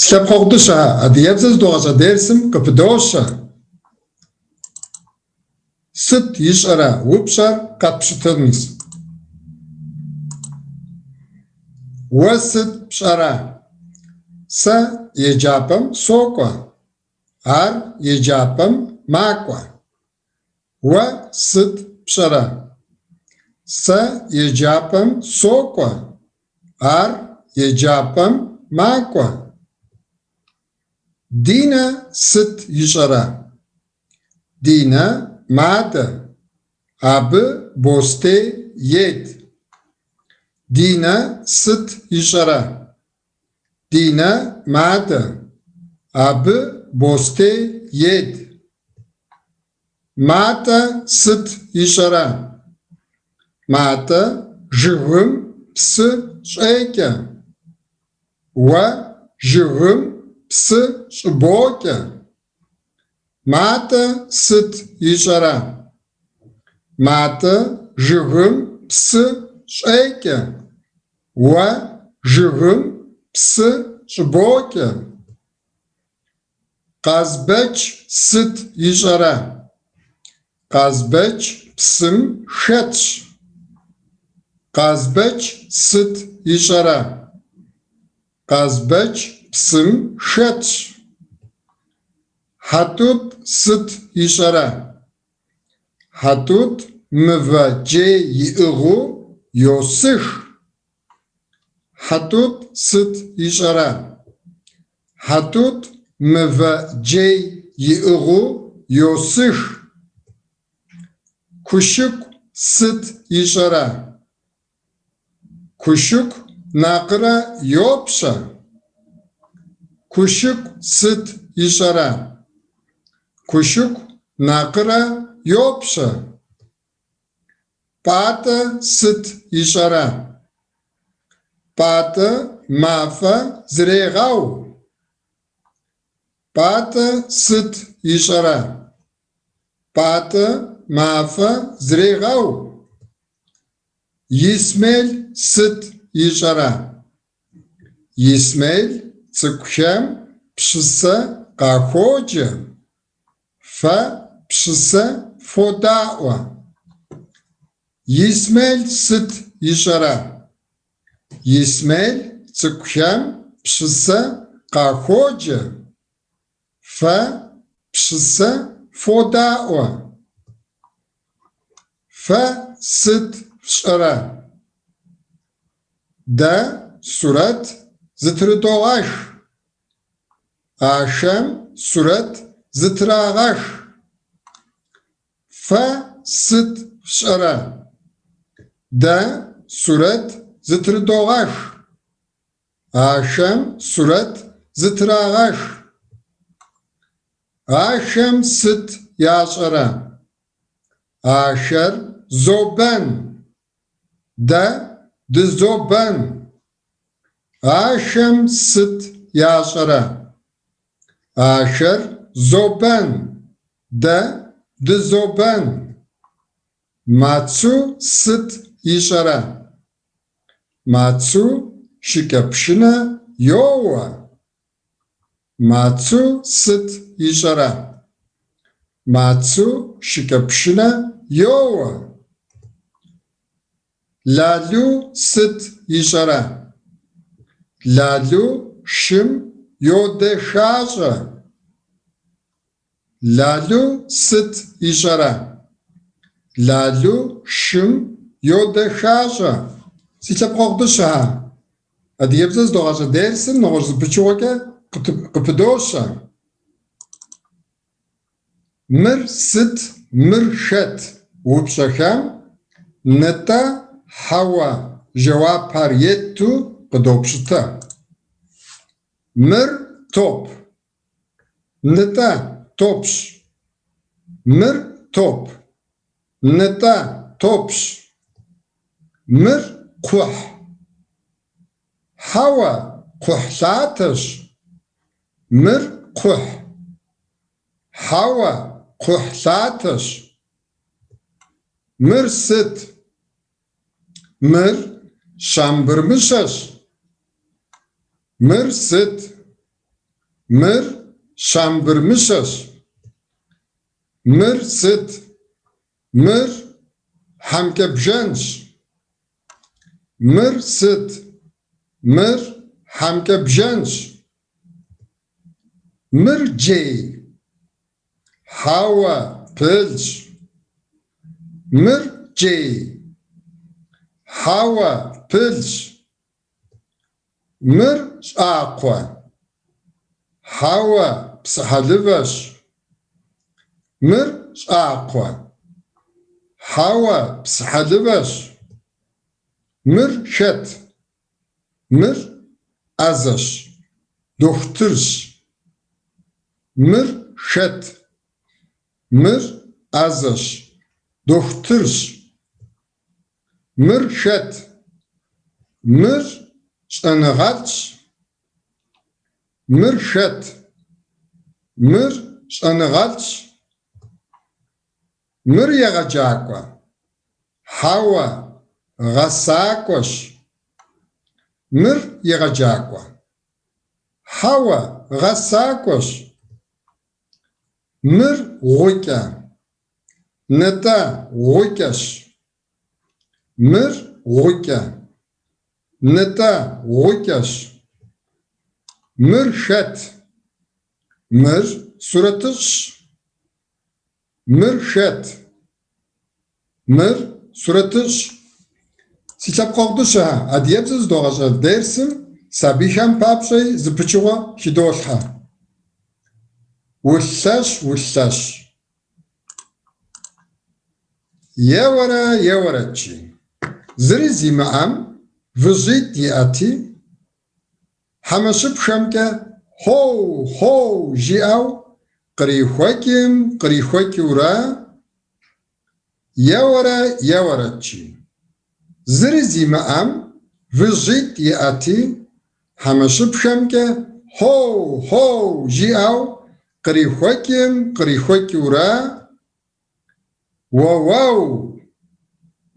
Си лъэпкъэгъу дыщэхэ, адыгэбзэ зыдогъащӏэ дерсым къыпыдощэ. Сыт ищӏэрэ упщӏэр къэтпщытэнущ. Уэ сыт пщӏэрэ? Сэ еджапӏэм сокӏуэ. Ар еджапӏэм макӏуэ. Уэ сыт пщӏэрэ? Сэ еджапӏэм сокӏуэ. Ар еджапӏэм макӏуэ. Динэ сыт ищӏэрэ? Динэ мадэ. Абы бостей ед. Динэ сыт ищӏэрэ? Динэ мадэ. Абы бостей ед. Матӏэ сыт ищӏэрэ? Матӏэ жыгым псы щӏекӏэ. Уэ жыгым псы щӏыбокӏэ. Матӏэ сыт ищӏэрэ? Матӏэ жыгым псы щӏекӏэ. Уэ жыгым псы щӏыбокӏэ. Къазбэч сыт ищӏэрэ? Къазбэч псым хэтщ. Къазбэч сыт ищӏэрэ? Къазбэч псым хэтщ. Хьэтӏутӏ сыт ищӏэрэ? Хьэтӏутӏ мывэ джей иӏыгъыу йосых. Хьэтӏутӏ сыт ищӏэрэ? Хьэтӏутӏ мывэ джей иӏыгъыу йосых. Кушыку сыт ищӏэрэ? Кушыку накъырэ йопщэ. Кушыку сыт ищӏэрэ? Кушыку накъырэ йопщэ. Пӏатӏэ сыт ищӏэрэ? Пӏатӏэ мафӏэ зрегъэу. Пӏатӏэ сыт ищӏэрэ? Пӏатӏэ мафӏэ зрегъэу. Исмел сыт ищӏэрэ? Исмел цӏыкӏухэм пщысэ къахуоджэ. Фэ пщысэ фодаӏуэ. Исмел сыт ищӏэрэ? Исмел цӏыкӏухэм пщысэ къахуоджэ. Фэ пщысэ фодаӏуэ. Фэ сыт фщӏэрэ? Дэ сурэт зытрыдогъэх. Ахэм сурэт зытрагъэх. Фэ сыт фщӏэрэ? Дэ сурэт зытрыдогъэх. Ахэм сурэт зытрагъэх. Ахэм сыт ящӏэрэ? Ахэр зобэн. Дэ дызобэн. Ахэм сыт ящӏэрэ? Ахэр зобэн. Дэ дызобэн. Мацу сыт ищӏэрэ? Мацу шыкӏэпшынэ йоуэ. Мацу сыт ищӏэрэ? Мацу шыкӏэпшынэ йоуэ. Лалу сыт ищӏэрэ? Лалу шым йодэхащӏэ. Лалу сыт ищӏэрэ? Лалу шым йодэхащӏэ. Си лъэпкъэгъу дыщэхэ, адыгэбзэ зыдогъащӏэ дерсым нэгъуэщӏ зы пычыгъуэкӏэ къыпыдощэ. Мыр сыт, мыр хэт упщӏэхэм нтӏэ, хьэуэ жэуапхэр етту къыдопщытэ. Мыр топ. Нтӏэ, топщ. Мыр топ. Нтӏэ, топщ. Мыр кхъухь. Хьэуэ, кхъухьлъатэщ. Мыр кхъухь. Хьэуэ, кхъухьлъатэщ. Мыр сыт? Мыр шамбырмыщэщ. Мыр сыт? Мыр щамбырмыщэщ. Мыр сыт? Мыр хьэмкӏэбжэнщ. Мыр сыт? Мыр хьэмкӏэбжэнщ. Мыр джей? Хьэуэ, пылщ. Мыр джей? Хьэуэ, пылщ. Мыр щӏакхъуэ? Хьэуэ, псыхьэлывэщ. Мыр щӏакхъуэ? Хьэуэ, псыхьэлывэщ. Мыр хэт? Мыр ӏэзэщ, дохутырщ. Мыр хэт? Мыр ӏэзэщ, дохутырщ. Мыр хэт? Мыр щӏэныгъэлӏщ. Мыр хэт? Мыр щӏэныгъэлӏщ. Мыр егъэджакӏуэ? Хьэуэ, гъэсакӏуэщ. Мыр егъэджакӏуэ? Хьэуэ, гъэсакӏуэщ. Мыр гъукӏэ? Нтӏэ, гъукӏэщ. Мыр гъукӏэ? Нтӏэ, гъукӏэщ. Мыр хэт? Мыр сурэтыщӏщ. Мыр хэт? Мыр сурэтыщӏщ. Си лъэпкъэгъу дыщэхэ, адыгэбзэ зыдогъэщӏэ дерсым сабийхэм папщӏэи зы пычыгъуэ хыдолъхьэ. Улъэщ, улъэщ. Еуэрэ, еуэрэт, жи. Зыри зимыӏэм выжьитӏ иӏэти, хьэмэщыпхэмкӏэ хьоу, хьоу жиӏэу кърихуэкӏым, кърихуэкӏыурэ, еуэрэ, еуэрэт, жи. Зыри зимыӏэм выжьитӏ иӏэти, хьэмэщыпхэмкӏэ хьоу, хьоу жиӏэу кърихуэкӏым, кърихуэкӏыурэ, уэуэу,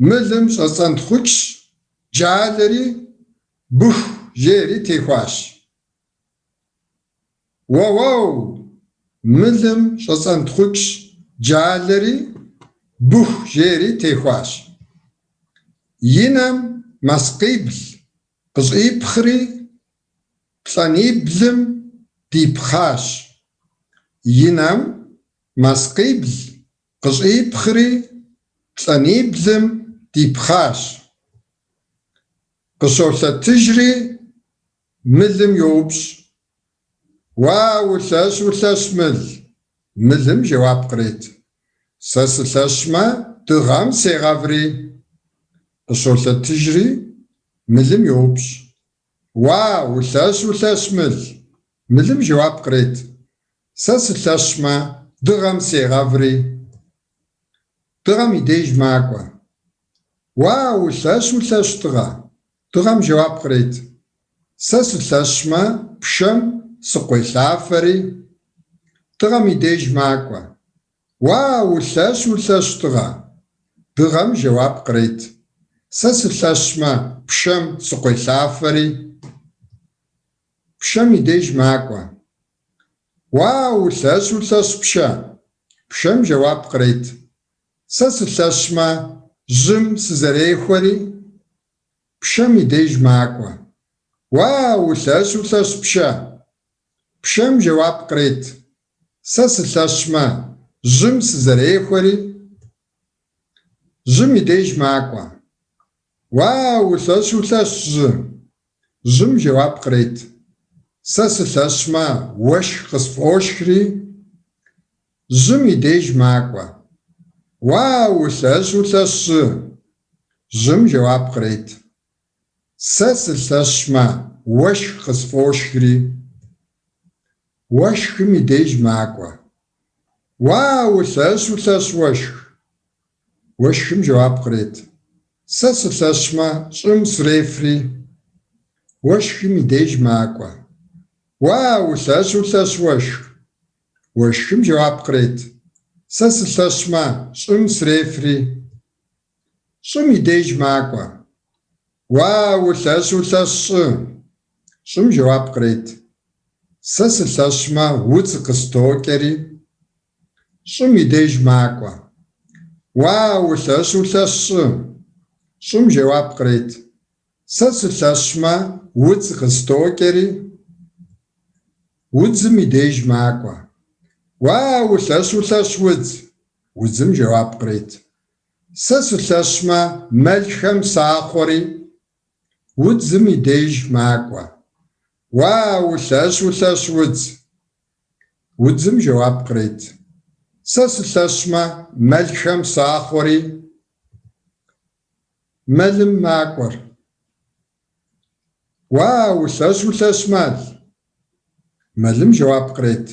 мылым щӏэцӏэнтхъукӏщ, джалэри, быху жери техуащ. Уэуэу, мылым щӏэцӏэнтхъукӏщ, джалэри, быху жери техуащ. И нэм маскъибл къыщӏипхъри, плӏаниблым дипхъащ. И нэм маскъибл къыщӏипхъри, плӏаниблым дипхъащ. Къыщолъэтыжри, мылым йоупщӏ. Уа, улъэщ, улъэщ, мыл! Мылым жэуап кърет. Сэ сылъэщмэ, дыгъэм сегъэври. Къыщолъэтыжри, мылым йоупщӏ. Уа, улъэщ, улъэщ, мыл! Мылым жэуап кърет. Сэ сылъэщмэ, дыгъэм сегъэври. Дыгъэм и деж макӏуэ. Уа, улъэщ, улъэщ, дыгъэ! Дыгъэм жэуап кърет. Сэ сылъэщмэ, пшэм сыкъуелъафэри. Дыгъэм и деж макӏуэ. Уа, улъэщ, улъэщ, дыгъэ! Дыгъэм жэуап кърет. Сэ сылъэщмэ, пшэм сыкъуелъафэри. Пшэм и деж макӏуэ. Уа, улъэщ, улъэщ, пшэ! Пшэм жэуап кърет. Сэ сылъэщмэ, жьым сызэрехуэри. Пшэм и деж макӏуэ. Уа, улъэщ, улъэщ, пшэ! Пшэм жэуап кърет. Сэ сылъэщмэ, жьым сызэрехуэри. Жьым и деж макӏуэ. Уа, улъэщ, улъэщ, жьы! Жьым жэуап кърет. Сэ сылъэщмэ, уэшх къысфӏошхри. Жьым и деж макӏуэ. Уа, улъэщ, улъэщ, жьы! Жьым жэуап кърет. Сэ сылъэщмэ, уэшх къысфӏошхри. Уэшхым и деж макӏуэ. Уа, улъэщ, улъэщ, уэшх! Уэшхым жэуап кърет. Сэ сылъэщмэ, щӏым срефри. Уэшхым и деж макӏуэ. Уа, улъэщ, улъэщ, уэшх! Уэшхым жэуап кърет. Сэ сылъэщмэ, щӏым срефри. Щӏым и деж макӏуэ. Уа, улъэщ, улъэщ, щӏы! Щӏым жэуап кърет. Сэ сылъэщмэ, удз къыстокӏэри. Щӏым и деж макӏуэ. Уа, улъэщ, улъэщ, щӏы! Щӏым жэуап кърет. Сэ сылъэщмэ, удз къыстокӏэри. Удзым и деж макӏуэ. Уа, улъэщ, улъэщ, удз! Удзым жэуап кърет. Сэ сылъэщмэ, мэлхэм сахъуэри. Удзым и деж макӏуэ. Уа, улъэщ, улъэщ, удз! Удзым жэуап кърет. Сэ сылъэщмэ, мэлхэм сахъуэри. Мэлым макӏуэр. Уа, улъэщ, улъэщ, мэл! Мэлым жэуап кърет.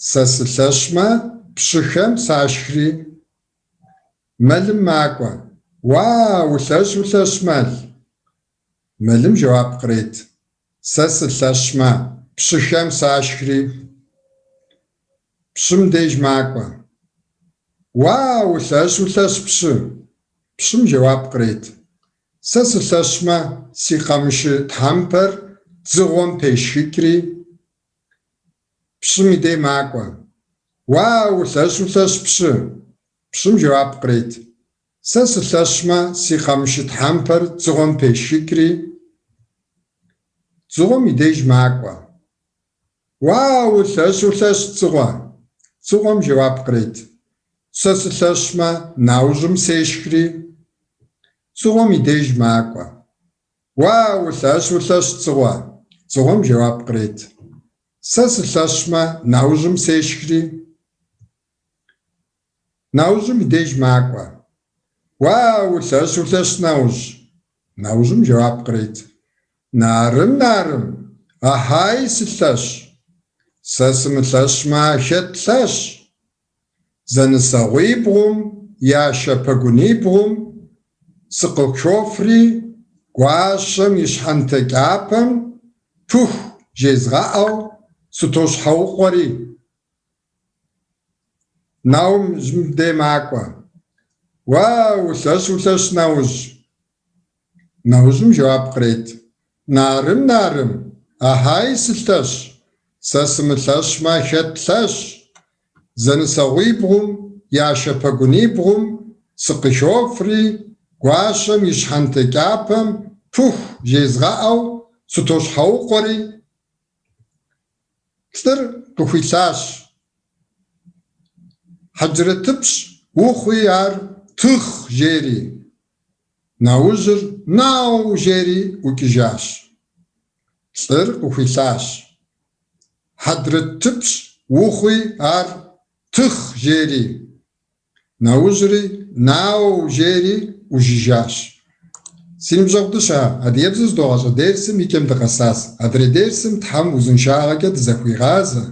Сэ сылъэщмэ, пщыхэм сашхри. Мэлым макӏуэ. Уа, улъэщ, улъэщ, мэл! Мэлым жэуап кърет. Сэ сылъэщмэ, пщыхэм сашхри. Пщым деж макӏуэ. Уа, улъэщ, улъэщ, пщы! Пщым жэуап кърет. Сэ сылъэщмэ, си къамышы тхьэмпэр дзыгъуэм пешхыкӏри. Пщым и дей макӏуэ. Уа, улъэщ, улъэщ, пщы! Пщым жэуап кърет. Сэ сылъэщмэ, си къамышы тхьэмпэр дзыгъуэм пешхыкӏри. Дзыгъуэм и деж макӏуэ. Уа, улъэщ, улъэщ, дзыгъуэ! Дзыгъуэм жэуап кърет. Сэ сылъэщмэ, наужьым сешхри. Дзыгъуэм и деж макӏуэ. Уа, улъэщ, улъэщ, дзыгъуэ! Дзыгъуэм жэуап кърет. Сэ сылъэщмэ, наужьым сешхри. Наужьым и деж макӏуэ. Уа, улъэщ, улъэщ, наужь! Наужьым жэуап кърет. Нарым, нарым, ахьай сылъэщ! Сэ сымылъэщмэ, хэт лъэщ? Зэнысэгъуибгъум я шэ пэгунибгъум сыкъыхофри, гуащэм и щхьэнтэ кӏапэм пыху жезгъэӏэу сытощхьэукъуэри. Наужьым дей макӏуэ. Уа, улъэщ, улъэщ, наужь! Наужьым жэуап кърет. Нарым, нарым, ахьай сылъэщ! Сэ сымылъэщмэ, хэт лъэщ? Зэнысэгъуибгъум я шэ пэгунибгъум сыкъыхофри, гуащэм и щхьэнтэ кӏапэм пыху жезгъэӏэу сытощхьэукъуэри. Лӏыр къыхуилъащ. Хьэджрэтыпщ ухъуи ар тыхъ жери, наужьыр нау жери ӏукӏыжащ. Лӏыр къыхуилъащ. Хьэдрэтыпщ ухъуи ар тыхъ жери, Наужьри нау жери ӏужыжащ. Си ныбжьэгъу дыщэ, адыгэбзэ зыдогъащӏэ дерсым и кӏэм дыкъэсащ. Адрей дерсым Тхьэм узыншагъэкӏэ дызэхуигъазэ.